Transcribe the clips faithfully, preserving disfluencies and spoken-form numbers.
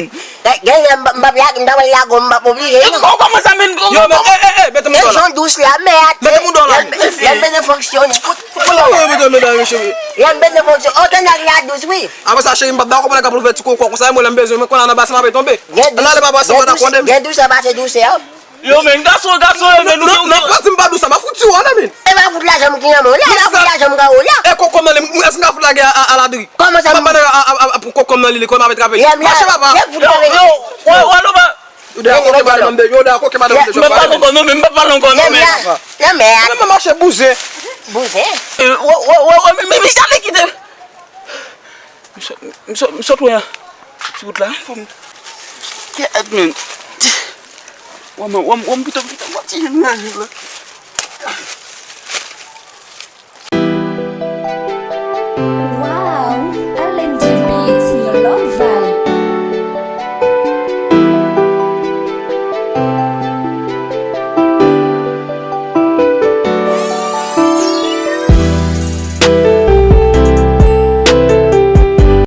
men. Gen lè m p ap lage, m ta pral lage w, m p ap oblije non. Kòman sa men? Yo men, e, e, e, mete mouda la. Jan dous la, mèt. Mete mouda la. Lè l benediksyon. Kote mouda la, mesye? Lè m benediksyon. O, tande la dous, wi. Apre sa, cheri, m p ap dakò pou nèg ap ouvè ti koko konsa, e mwen lè m bezwen, mwen konn nan basen m ap tonbe. Ann ale papa, se mwen dakò de. Gen dousè pase dousè. Yo men, gason, gason, yo men, nou. Non, non, pa di m pa dous sa, m ap fout ti wòl, men. E pa fout lajan m ki nan men w la, e pa fout lajan m ka w la. E koko m nan li, èske m ka fout lage a, a, a ladri? Kòman sa m pa nan a, a, a, pou koko m nan li, li kòman ap trape? Mache papa. Yo, yo, wè, wè, nou pa. Yo, dèyè koke madanm de, yo, dèyè koke madanm de. M pa pale ankò non, men, m pa pale ankò non, men. Nan mè a. Mwen mache bouzen. Bouzen? Wè, wè, wè, wè, men, men, men, jan li kite. M sot, m sot, m sot wè a. Ti wout la, fò m. Kèt, men. Wè, mwen, wè, mwen, pito, pito, mwen ti jen nan la. Wow, L M D Beats, yon lòt vibe.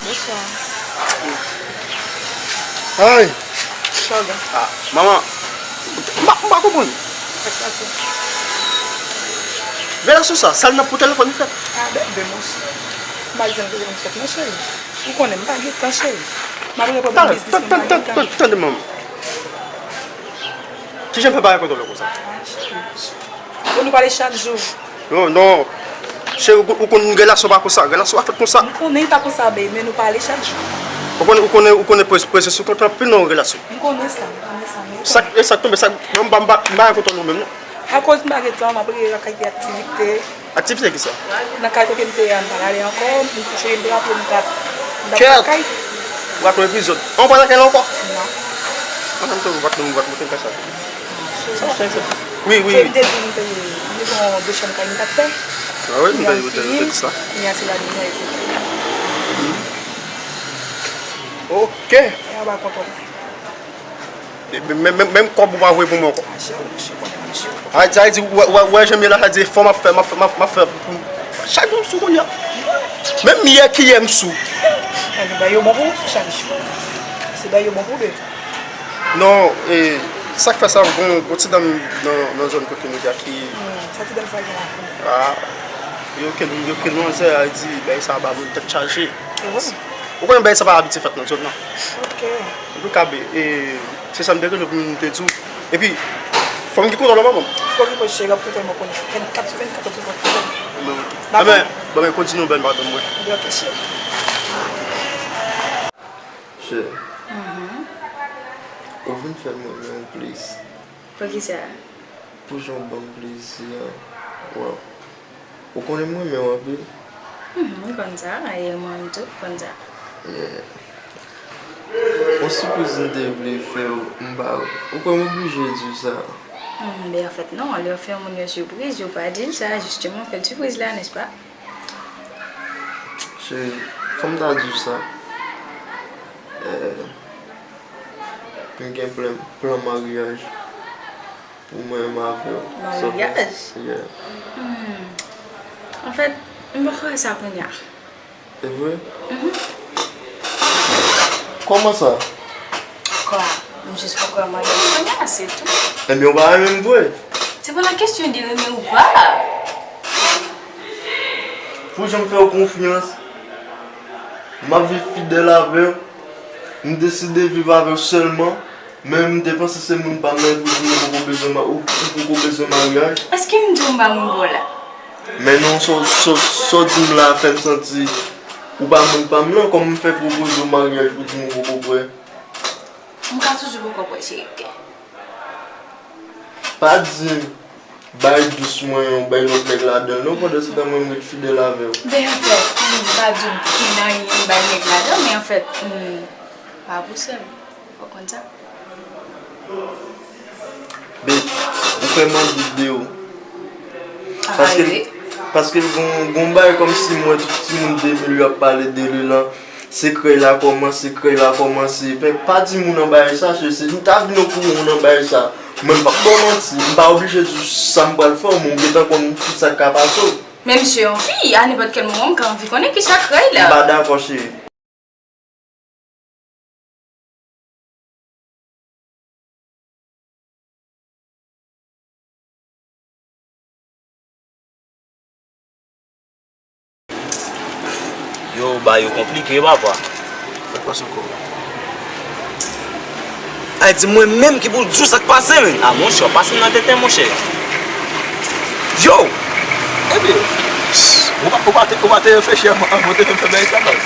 Bonswa. Ay! Sa w gen? Ah, manman, m pa, m pa konprann. Sa k pase? Relasyon sa, sa l nan pou telefòn li fèt? Ah, bebe, monchè. M pa janm telefòn fèt, non, cheri. Ou konnen, m pa gen tan, cheri. M ap reponn nan biznis, men m pa gen tan. Tande, manman. Kijan m fè pa rekonn w konsa? Ah, cheri. Bon, nou pale chak jou. Non, non. Cheri, ou, ou konn relasyon pa konsa. Relasyon pa fèt konsa. M konnen l pa konsa, babe, men nou pale chak jou. Ou konnen, ou konnen, ou konnen prez-, prezans ou konte anpil nan yon relasyon. M konnen sa, m konnen sa, men ou konnen. Sa k, e sa k tonbe, sa k, m pa, m pa, m pa kontan nou menm, non. Akoz m pa gen tan, m ap rele lakay, gen aktivite. Aktivite kisa? Nan kay kote m te ye a, m pa t ale ankò, m touche, m te raple m t ap, m t ap lakay. Kèt! Ou raple epizòd. An, ou pa lakay la ankò? Non. An, m te ou bat nou, ou bat mwen, m te kay sa. Sa w ap fè, sa? Wi, wi, wi. M te di m te, m te gen yon de chanm kay m t ap fè. Ah wi, m te, m te, m te di sa. Kounye a se la nou ye. Ok. E a ba konprann. Men, men, men, menm kòb ou pa voye pou mwen ankò. Ay, sa vle di, ou wè, ou wè, ou wè jan m ye la, sa vle di, efò m ap fè, m ap fè, m ap, m ap fè. Chak jou m sou kounye a. Menm yè ki yè m sou. Bay yo bon pou ou, chak jou. Se bay yo bon pou ou de. Non, e, sa k fè sa, gon, gon ti dam nan, nan zòn kote nou ye a ki. Hmm, sa ti dam sa gen la? Ah, yo ke, yo ke manzè a di, bay sa ba moun tèt chaje. E wi. Ou konnen bay sa pa abitye fèt nan zòn nan. Ok. Antouka, be, e, se sa m te rele pou m te di w. Epi, fò m gen kontwòl nan manman m. Fò m gen kontwòl, cheri, ap kontwòl mwen konnen. Vennkat sou vennkat, ou gen kontwòl. Dakò? Enben, bon, men, kontinye, bèl madanm mwen. Oke, cheri. Chè, ou vin fè mwen yon plezi. Poukisa? Pou jan w ban m plezi a. Waw. Ou konnen m renmen w anpil. Hmm, m konn sa, e mwen menm tou, m konn sa. Yeah. Yon sipriz m te vle fè w, m pa, ou kwè m oblije di w sa? Hmm, ben, anfèt, non, lè w fè yon moun yon sipriz, ou pa di l sa, jisteman, w fè l sipriz la, nèspa? Cheri, fò m ta di w sa. Eh, m gen plan, plan maryaj pou mwen menm avè w. Maryaj? Yeah. Hmm. Anfèt, m poko wè sa kounye a. E vre? Mhm. Kòman sa? Kwa? M jis poko wè maryaj kounye a, se tou. Ebyen, ou pa renmen m vre? Se pa nan kesyon de renmen ou pa. Pou jan m fè w konfyans, m ap viv fidèl avè w. M deside viv avè w sèlman. Men m te panse se moun pa m nan, epi w di m ou poko bezwen ma-, ou, ou poko bezwen maryaj. Èske m di w m pa moun pa w la? Men non, sa w, sa w, sa w di m la fè m santi ou pa moun pa m nan, kòman m fè pwopoze w maryaj pou di m ou poko prè? M ka toujou poko prè, cheri. Pa di m bay dous mwen, ou bay lòt nèg ladan l non, pandan se tan mwen m ret fidèl avè w. Ben, anfèt, m pa di w m gen anyen m bay nèg ladan, men anfèt, m pa pou sè m. Ou konn sa? Babe, ou fè m an dout de ou. Paske, paske gon, gon bagay kòmsi m wè tout timoun de mil yo ap pale de li lan. Se krèy la kòmanse, krèy la kòmanse. Men pa di moun nan bagay sa, se, se, m ta vin okouran moun nan bagay sa. Mwen, m p ap ba w manti, m pa oblije di w sa m pral fè w, men w gentan konn tout sa k ka pase w. Men m se yon fi, a nenpòt kèl moman, m ka anvi konnen kisa krèy la. M pa dakò, cheri. Yo, bagay yo konplike, papa. Sa k pase ankò? Ay, di mwen menm ki pou di w sa k pase, men. A, monchè, w pase m nan tenten, monchè. Yo! Ebyen, ou pa, ou pa te, ou pa te reflechi anvan, anvan w te fè bagay sa, baz.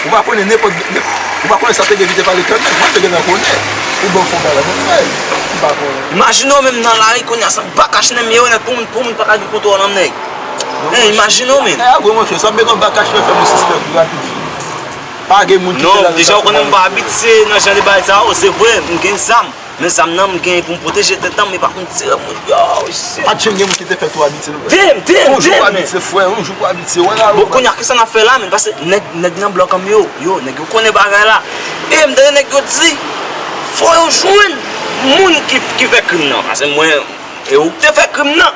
Ou pa konnen nenpòt, nenpòt, ou pa konnen sa te gen evite pale kanmenm. Mwen te gentan konnen. Ou ban fon bagay, mwen fè. M pa konnen. Imajine w menm nan lari kounye a, sa bakach nan men yo, nèg, pou moun, pou moun pa ka gen kontwòl nan nèg. Hein, imajine w menm. Sa vre, monchè, sa mete yon bakach nan fè mwen sispèk ou rapid. Pa gen moun ki fè la. Non, deja w konnen m pa abitye nan jan de bagay sa yo, se vre, m gen zam. Men zam nan, m gen pou m pwoteje tèt mwen, men pa pou m tire moun. Yo, shit. Pa t janm gen moun ki te fè tou abitye nou. Damn, damn, damn, man. Yon jou pou abitye, frè, yon jou pou abitye, wè la. Bon, kounye a, kisa n ap fè la, men? Paske nèg, nèg nan blòk an m yo, yo, nèg yo konnen bagay la. E m tande nèg yo di, fò yo jwenn moun ki, ki fè krim nan. Paske mwen, e ou k te fè krim nan.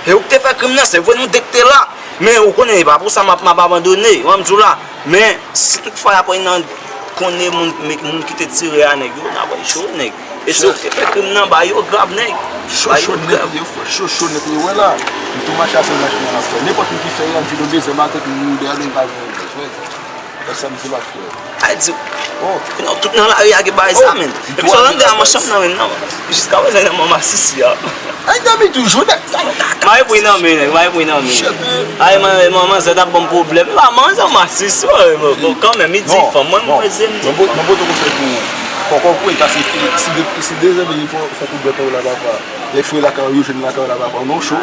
E ou k te fè krim nan, se vre nou de k te la. Men ou konnen, e pa pou sa m ap, m ap abandone, wè m di w la. Men, si toutfwa y ap wè nan konnen moun, men moun ki te tire a nèg yo, n ap wè cho nèg. E se ou ki te fè krim nan, ba yo grav nèg. Cho cho nèt li ye, frè, cho cho nèt li ye, wè la. M tou mache avèk machin nan, frè. Nenpòt moun ki fè yon videyo bezwen ba tèt moun dèyè li, m pa gen bezwen. Fè sa m di la, frè. Ay di, oh, non, tout nan lari a gen bagay sa, men. Epi sa w tande a nan chanm nan, men, non. Jiska prezan, nan manman sisi a. Ay, nan mi toujou, nèg sa, nèg sa. Mari pou nan men, nèg, mari pou nan men. Ay, man, manman zèt ap ban m pwoblèm. E pa manzè, masisi, wè, bon, bon, kanmenm, li di fanm, mwen, mwen, se m di fanm. Mwen pote konsèy pou ou. Fòk ou kwè, paske si de, si de zan vini, fò, fò kout dwèt ou la, papa. Lè frè lakay ou, yo jwenn lakay ou la, papa. Non, cho.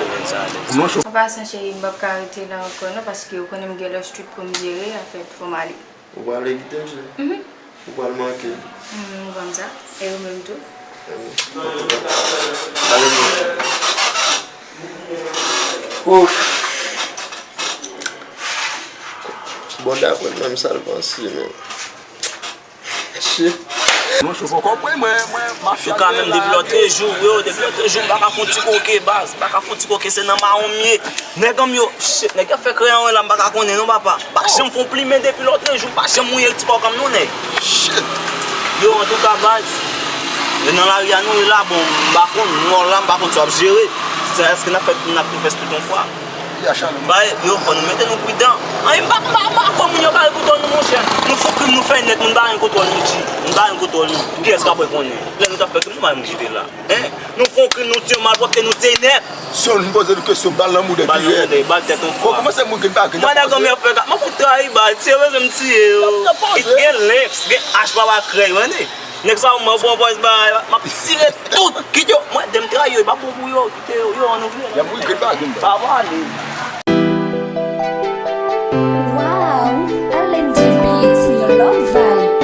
Non, cho. An pasan, cheri, m p ap ka rete la ankò, non, paske ou konnen m gen lòt street pou m jere, anfèt, fò m ale. Ou prale kite m, cheri? Mhm. Ou pral manke. Mhm, m konn sa. E ou menm tou? Anben, antouka, ale, monchè. Ouf. Bon, daprè m menm, sa l panse, men. Shit. Non, cho, poko mwen, mwen, mwen, mafya. Antouka, menm depi lòtrejou, yo, depi lòtrejou, m pa ka fè yon ti koke, baz. M pa ka fè yon ti koke, se nan mawon m ye. Nèg an m yo, shit, nèg ap fè kreyon la, m pa ka konnen non, papa. M pa janm fè yon plimen depi lòtrejou, m pa janm mouye ti kòk an m non, nèg. Shit. Yo, antouka, baz, e nan lari a nou ye la, bon, m pa konn, nou la, m pa konn sa w ap jere. Se èske n ap fè, n ap tou fè tout yon fwa? Bay, yo, fò nou mete nou pridan. Anyen, m pa, m pa, m pa kwè moun yo ka rekoute nou, monchè. Nou fè krim, nou fè nèt, moun pa gen kontwòl nou, G. Moun pa gen kontwòl nou. Kiyès k ap konnen? Lè nou t ap fè krim, nou pa menm kite la. Hein? Nou fè yon krim, nou tiye malpwòpte, nou tiye nèt. Si yon moun poze nou kesyon, bal nan moudè. Bal nan moudè, bal tèt yon fwa. Bon, kòman se moun ki pa gen. Mwen nèg an m ap fè ka, m ap fout trayi bal, tiye bezwen m tiye yo. Gen lens, gen ach, papa, krèy, mande. Nèg sa yo, mwen bon boys bagay la, m ap tire tout. Kite yo, mwen, demen trayi yo, e pa bon pou yo, kite yo, yo, an nou vle. Y ap regret bagay la. Pa pale. Wow, L M D Beats, yon lòt vibe.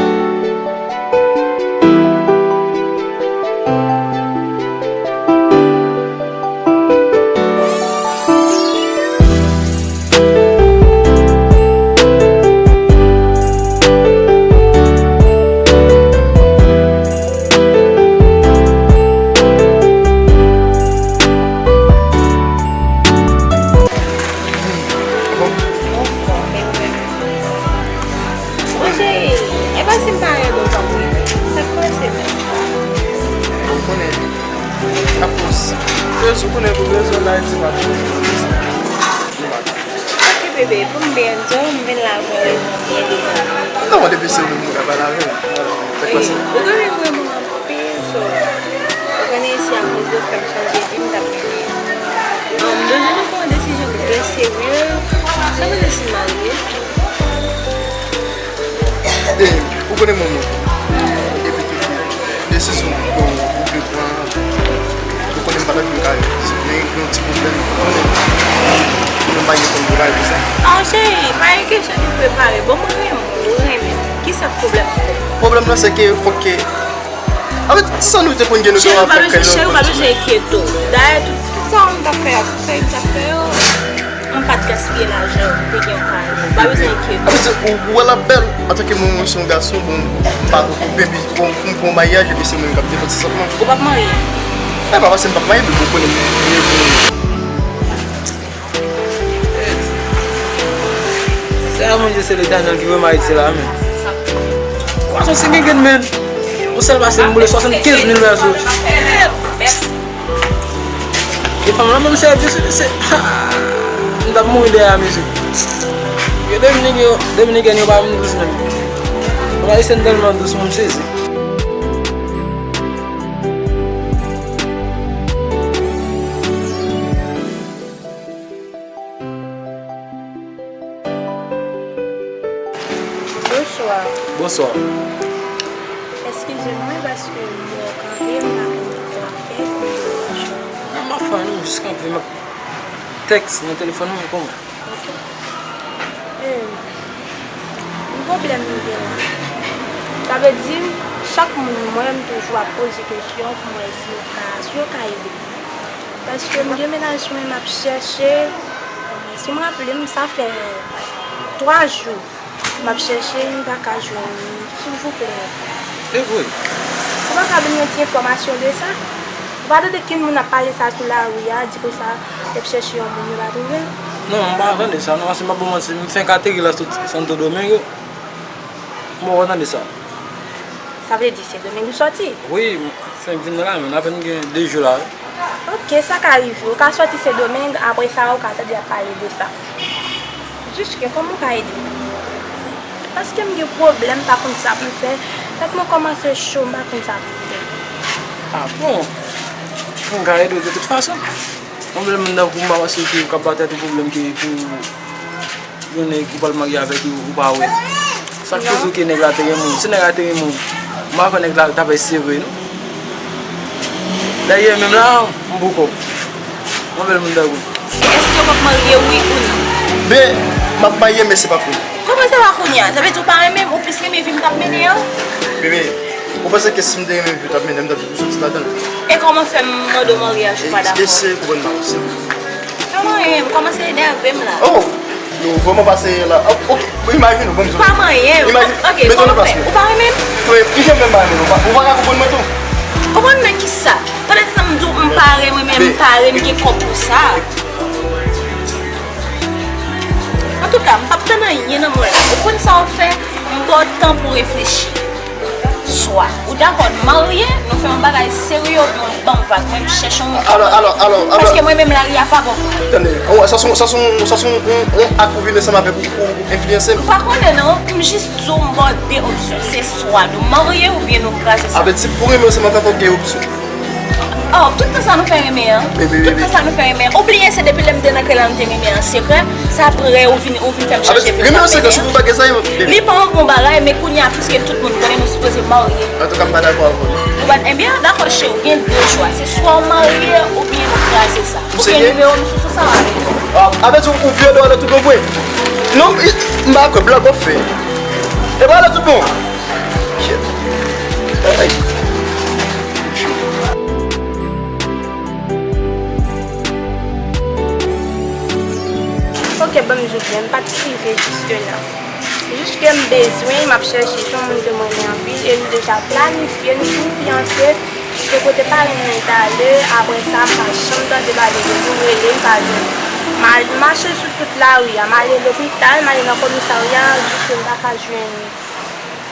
Monchè, e pa si m pa rele w, w ap rele. Sa k pase menm? Ou konnen, apos, ou konnen pou rezon la, di m ap rele. Ok, bebe, pou m byen di w, m vin la pou rezon byen devan. Non, depi se ou menm mwen ka pale avè w. Sa k pase? Ou konnen mwen, mwen anpil, so, ou konnen se akoz de w k fè m chanje vi m t ap mennen. M bezwen nou pran yon desizyon ki trè serye. Sa vle di si m marye? E, ou konnen mwen, mwen. Epi tou, desizyon ou, ou vle pran, ou konnen m pa t ap vin kay ou. Si gen yon ti pwoblèm, ou konnen. Ou konnen m pa gen tan pou kay pou sa. Ah, cheri, pa gen kesyon de prepare. Bon, mwen renmen w, ou renmen m. Kisa k pwoblèm ou? Pwoblèm nan, se ke fòk ke, anfèt, ti sa nou te konn gen nou te ap fè kay nou. Cheri, ou pa bezwen enkyete w. Dayè, tout, tout sa m t ap fè a, tout sa m t ap fè yo, m pa t ka gaspiye lajan, te gen yon kay. Ou pa bezwen enkyete. Apre se, ou, ou wè l ap bèl. Antanke mwen, mwen se yon gason, bon, m pa ko-, kope, epi pou, pou m pran maryaj, epi se mwen k ap defann ti santman. Ou p ap marye? E pa paske m p ap marye, epi ou konnen m, m, m, Sè a, Bondye, se Letènèl ki voye m Ayiti la, men. Pwason si gen grenn, men. Yon sèl pase m boule swasannkenz mil peso. E fanm lan menm sèvis, se, se, m t ap mouri dèyè a, mesye. Yo Dominiken yo, Dominikèn yo pa menm dous menm. Fanm ayisyèn tèlman dous, mwen m sezi. Bonswa. Bonswa. Eskize mwen paske m wè w kanpe, m pa konn kisa w ap fè, m deranje w. Non, m pa fè anyen, m jis kanpe, m ap tèks nan telefòn mwen, kòman? Ok. E, yon pwoblèm m gen la. Sa vle di, chak moun m wè, m toujou ap poze kesyon pou m wè si yo ka, si yo ka ede m. Paske m gen mennaj mwen, m ap chèche. Si m raple m, sa fè twa jou m ap chèche, m pa ka jwenn li, silvouplè. Se vre? Ou pa ka ban m yon ti enfòmasyon de sa? Ou pa tande kenn moun ap pale sa sou lari a, di konsa, y ap chèche yon moun, yo pa twouve l? Non, m pa tande sa, non, paske m pa ba w manti, m fenk ateri la sou Santo Domingo. M poko tande sa. Sa vle di Sendomeng ou sòti? Wi, m fenk vin la, men apèn gen de jou la, wi. Ok, sa ka rive. Ou ka sòti Sendomeng, apre sa, ou ka tande y ap pale de sa. Jiske, kòman ou ka ede m? Paske m gen pwoblèm, m pa konn sa pou m fè. Tèt mwen kòmanse cho, m pa konn sa pou m fè. Ah bon? M ka ede w de tout fason. Yon bèl moun tankou m, m pa panse ke w ka batay pou pwoblèm ke pou yon nèg ou pral marye avèk li, ou pa wè. Sa k fè w ke nèg la te renmen w? Si nèg la te renmen w, m pa kwè nèg la t ap eseye vre, non. Dayè, menm la, m bouke w. Yon bèl moun tankou w. Èske w p ap marye, wi ou non? Ben, m ap marye, men se pa kounye a. Kòman se pa kounye a? Sa vle di w pa renmen m, ou plis renmen vi m t ap mennen an? Bebe, ou panse ke si m te renmen vi w t ap mennen, m t ap di pou soti ladan l? E kòman fè m mande w maryaj ou pa dakò? Eseye konprann mwen, silvouplè. Pa manyen m, kòmanse enève m la. Oh! Nou vrèman pase la. Oh, ok, imajine w, ban m di w. Pa manyen m. Imajine, ok, mete w nan plas mwen. Ou pa renmen m? Wi, ki jan menm pa renmen w? Ou pa, ou pa ka konprann mwen tou? Konprann nan kisa? Pandan ti tan m di w m pa renmen, men m pa renmen gen kòb pou sa. Antouka, m p ap tann anyen nan men w la. Ou konn sa w ap fè? M ba w tan pou w reflechi. Swa ou dakò n marye, nou fè yon bagay serye, oubyen w ban m vag, mwen m chèche yon moun. Alò, alò, alò, alò. Paske mwen menm lari a pa bon pou mwen. Tande, sa se yon, sa se yon, sa se yon, yon, yon ak ou vin ansanm avèk ou pou, pou enfliyanse m. M pa konnen non, m jis di w m ba w de opsyon, se swa nou marye oubyen nou kraze sa. Avèti pou renmen ansanm avèk ou gen opsyon. Oh, tout tan sa nou fè renmen an. Tout tan sa nou fè renmen an. Ou bliye se depi lè m te nan kay la nou te renmen an sekrè. Sa apre ou vin, ou vin fè m chanje. Renmen an sekrè, sou pou bagay sa yo. Li pa yon bon bagay, men kounye a piske tout moun konnen nou sipoze marye. Antouka, m pa dakò avè w. Ou pa, ebyen, dakò, cheri, ou gen de chwa. Se swa w marye oubyen nou kraze sa. Ou gen nimewo m sou, sou sa w ale. Ah, avèti ou, ou vyole ale tout bon vre. Non, m pa kwè, blag w ap fè. E pa ale tout bon. Shit. Ay. Ok, ban m di w byen, m pa t rive jiske la. Jiske m bezwen, m ap chèche, se yon moun ke mwen renmen anpil, e nou deja planifye, nou fin fiyanse, se kote parenn mwen t ale, apre sa, m pa janm tande pale de li, m rele, m pa jwenn. M al mache sou tout lari a, m ale lopital, m ale nan komisarya, jiske m pa ka jwenn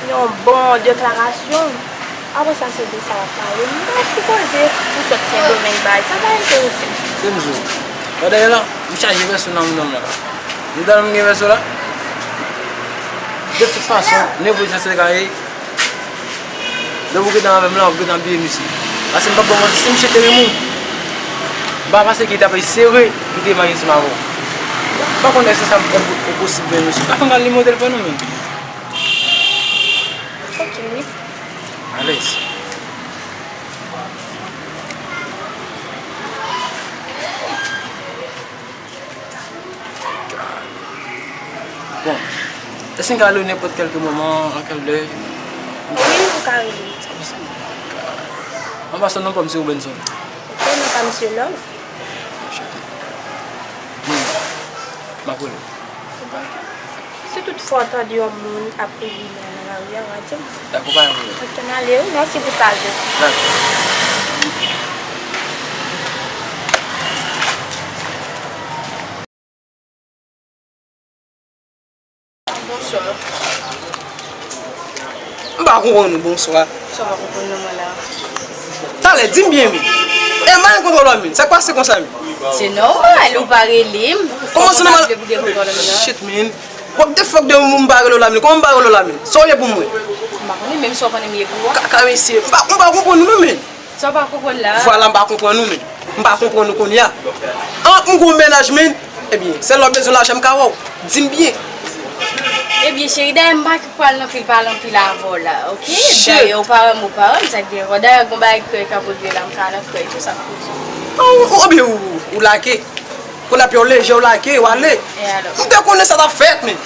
yon bon deklarasyon. Apre sa, se de sa w ap pale. M pa sipoze ou sot Sendomeng bay. Sa pa enterese m. Se m di w. Pandan la, m chaje vèso nan moun nonm la. M tande m gen vèso la. De tout fason, nenpòt jan se ka ye, lè w gentan avè m la, w gentan bliye misye. Paske m p ap ba w manti, si misye te renmen w, m pa panse ke l t ap eseye vre pou l te marye ansanm avè w. M pa konn èske sa enpo-, enposib, men mesye. Pa fè m al nimewo telefòn ou menm. Ok, wi. Alèz. Bon, èske n ka rele w nenpòt kèlke moman, an kèl lè? Wi, ou ka rele m. An pasan, non pa m se Robenson. Ok, non pa m se Love. Anchante. Bon. M ap rele w. Si tout fwa w tande yon moun ap ri nan lari a, w a di m. Dakò, pa gen pwoblèm. Ok, n ale wi. Mèsi pou sa, Jezi. Dakò. Bonswa. M pa konprann ou, bonswa. Sa w pa konprann nan mwen la? Talè, di m byen, wi. E m pa gen kontwòl, wi. Sa k pase konsa, wi? Se nòmal, ou pa rele m. Kòman se nòmal? Shit, man. What the fuck de moun m pa rele w la, men? Kòman m pa rele w la, men? Sa w ye pou mwen? M pa konnen, menm si w konnen m ye pou ou. Ka, ka, mesye. M pa, m pa konprann ou, non, men. Sa w pa konprann la? Vwala, m pa konprann ou, men. M pa konprann ou kounye a. An, m gon mennaj, men. Ebyen, sèl lè w bezwen lajan, m ka wè w. Di m byen. Ebyen, cheri, dayè, m pa pral nan pil pale anpil avè w la, ok? Shit. Dayè, ou pa wè m, ou pa wè m, sa k gen ankò? Dayè, gon bagay krèy k ap regle la, m ka nan krèy, tou sa m koze. An, ou, ou byen, ou, ou lage. Kounye a, pye w leje, w lage, w ale. E alò? M te konnen sa t ap fèt, men.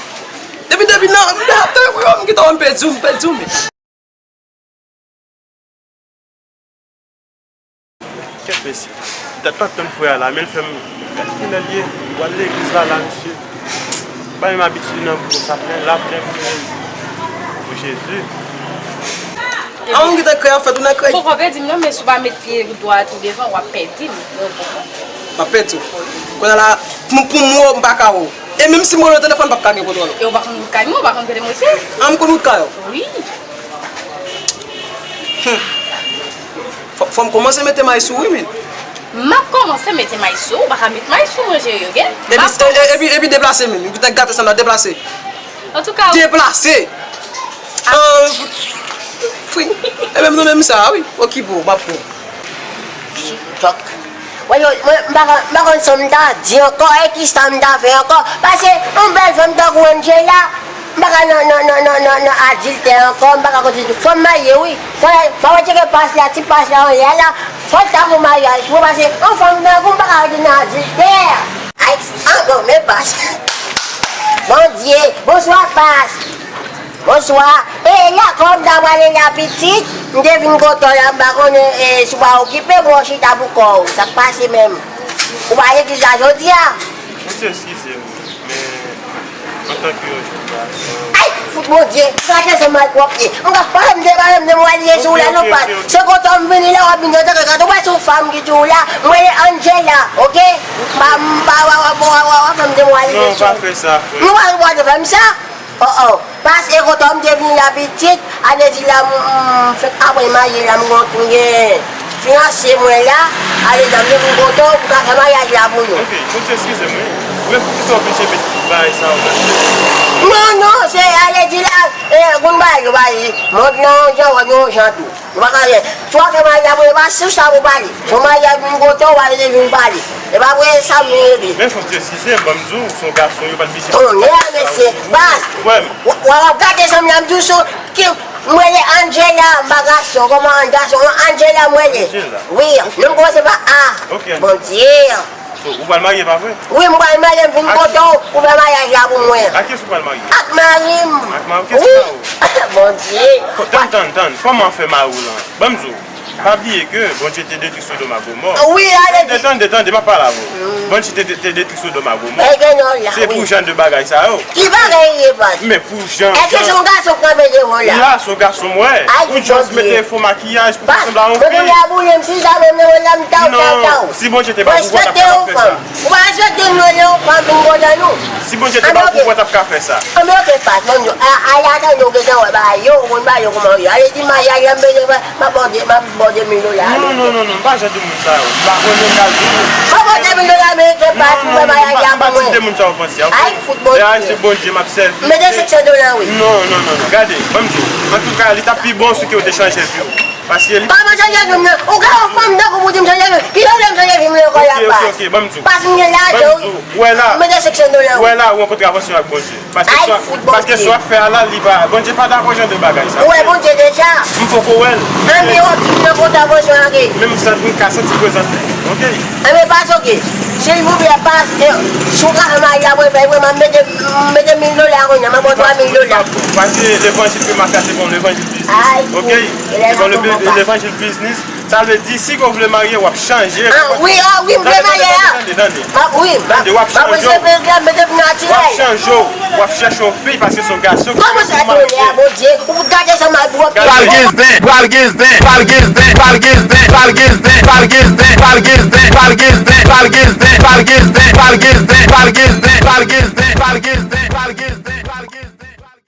Depi, depi nan, m te ap tande, m kite w, m pèdi w, m pèdi w, men. Kèt mesye. M t ap tann frè a la, men l fè m gad kilè l ye. W al legliz la, la, mesye. Pa menm abitid nan gwo sa, plen la, plen pou, pou Jezi. A, ou gentan krèy ap fèt, ou nan krèy. Poko pèdi m non, men si w pa met pye dwat ou devan, w ap pèdi m. Non, poko. M ap pèdi w. Kounye a la, pou, pou m wè w, m pa ka wè w. E menm si m rele w telefòn, m p ap ka gen kontwòl ou. E w pa konn wout kay mwen, w pa konn kote mwen se? A, m konn wout kay ou. Wi. Hmm. Fò, fò m kòmanse mete may sou ou, wi, men. M ap kòmanse mete may sou ou, ou pa ka met may sou mwen, cheri, ok? M ap kòmanse. Epi, e, epi, epi deplase, men. Ou te gate sa la, deplase. Antouka, deplase. Ah. An, fri. E menm nou menm sa, wi. Okipe w, m ap pran. Chòk. Mwen, yo, mwen, m pa konn, m pa konn sa m ta di ankò, e kisa m ta fè ankò. Paske yon bèl fanm tankou Angela, m pa ka nan, nan, nan adiltè ankò, m pa ka kontinye. Fò m marye, wi. Fò, fò mwen tcheke pas la, ti pas la, anlè la. Fò l ta pou maryaj, mwen, paske yon fanm tankou m pa ka rete nan adiltè. Ay, ah, bon, men pas. Bondye, bonswa, pas. Bonswa. E la, kòm m ta prale la pitit, m te vin kote w la, m pa konnen, e, si w pa okipe, bon, chita pou kò w. Sa k pase menm? Ou pa legliz la jodi a? Mesye, eskize m, men antanke yon jèn gason. Ay, fout Bondye, sa te se malpwòpte. M ka pa janm de, pa janm de m wè li sou la, non, pa. Se kote w m vini la, w ap vin antanke gato, w wè se yon fanm ki di w la, m rele Angela, ok? M pa, m pa, w ap fè m de m wè li sou. Non, pa fè sa, frè. Nou pa, nou pa fè m sa. Oh, oh. Paske kote m te vin la pitit, ale di la, m, m fèk apre marye la, m gon, m gen fiyanse mwen la, ale di m te vin kote w pou ka fè maryaj la pou nou. Ok, Bondye, eskize m, wi. Men poukisa w oblije met tout bagay sa yo nan tèt ou? Non, non, se ale di la, e, konn bagay yo, bagay, mond lan, jan, jan tou. Ou pa ka fè. Si w ap fè maryaj la pou yo, pa sou sa pou pale. Si w maryaj vin kote w, w pa vle vin pale. E pa vre sa m vin regle. Men fò w eskize m, ban m di w, se yon gason, yo pa t oblije. Tonnè, mesye, baz. Frè m. W, w ap gade zanmi an, m di w sou ki, m rele Angela, m pa gason, kòman gason, Angela m rele. Angela. Wi, non m kòmanse pa A. Ok. Bondye. So, ou pral marye, pa vre? Wi, m pral marye, m vin kote w pou fè maryaj la pou mwen. A kiyès ou pral marye? Ak mari m. Ak mari w? Kiyès ki mari w? Bondye. Tann, tann, tann. Kòman w fè mari w lan? Ban m di w. Pa bliye ke Bondye te detwi Sodòm ak Gomò. Wi, ale di. Tande, tande, tande, m ap pale avè w. Bondye te, te, te detwi Sodòm ak Gomò. Se pou jan de bagay sa yo. Ki bagay li ye, baz? Men pou jan. Èske se yon gason k kanpe devan w la? La, se yon gason m wè. Ay, Bondye. Ou just mete fo makiyaj pou fè sanblan yon fi. Baz, mwen konn la boule m si sa, men mwen la m taw, taw, taw. Non, si Bondye te ba ou pouvwa, w t ap kapab fè sa. Ou pa respekte nou, lè yon fanm vin kote nou. Si Bondye te ba ou pouvwa, w t ap ka fè sa. Anben, ok, pas, non, non. A, a, la, tande, ou gentan wè bagay yo, ou konn bagay yo kòman yo ye. Ale di maryaj la, m bezwen fè, m ap ba w de, m ap ba w de mil dola. Non, non, non, non, m pa jan de moun sa yo. M pa konnen m ta di w. M ap ba w de mil dola, men, ke pas, pou fè maryaj la pou mwen. Non, non, non, non, m pa, m pa ti de moun sa yo panse, ok? Ay, fout Bondye. Ay, se Bondye m ap sèvi. M mete senk san dola, wi. Non, non, non, non. Gade, ban m di w. Antouka, li t ap pi bon si ke w te chanje vi w. Paske li... Kòman chanje vi m nan? Ou ka yon fanm tankou w pou di m chanje vi m? Kilè w vle m chanje vi m nan ankò la, pas? Ok, ok, ok, ban m di w. Pas m gen lajan, wi. Ban m di w. Ou wè la. M mete senk san dola, wi. Ou wè la, ou an kontravansyon ak Bondye. Paske sa, paske sa w ap fè a la, li pa, Bondye pa dakò jan de bagay sa. Ou wè Bondye deja? M poko wè l. Anben, w ap di m nan kontravansyon ak li. Menm sa, m ka santi prezans li. Ok? Anben, pas, ok. Silvouplè, pas, e, si w ka fè maryaj la pou fè, vrèman, m mete, m mete mil dola kounye a, Mwen twa mil dola. Paske levanjil ke m ap kache se yon levanjil biznis. Ok? Se yon levanjil biznis. Sa vle di, si ke w vle marye, w ap chanje. Ah, wi, ah, wi, m vle marye a. Tande, tande. Ah, wi, Tande, w ap chanje w. Mwen mete m W ap natirèl. Chanje w. W ap chèche yon fi paske se yon gason ki Kòman sa tounen a Bondye? Ou gade sa m ap bwòke. Pral gen zen, pral gen zen, pral gen zen, pral gen zen, pral gen zen, pral gen zen, pral gen zen, pral gen zen, pral gen zen, pral gen zen, pral gen zen, pral gen zen, pral gen zen, pral gen zen, pral gen zen, pral gen zen, pral gen zen.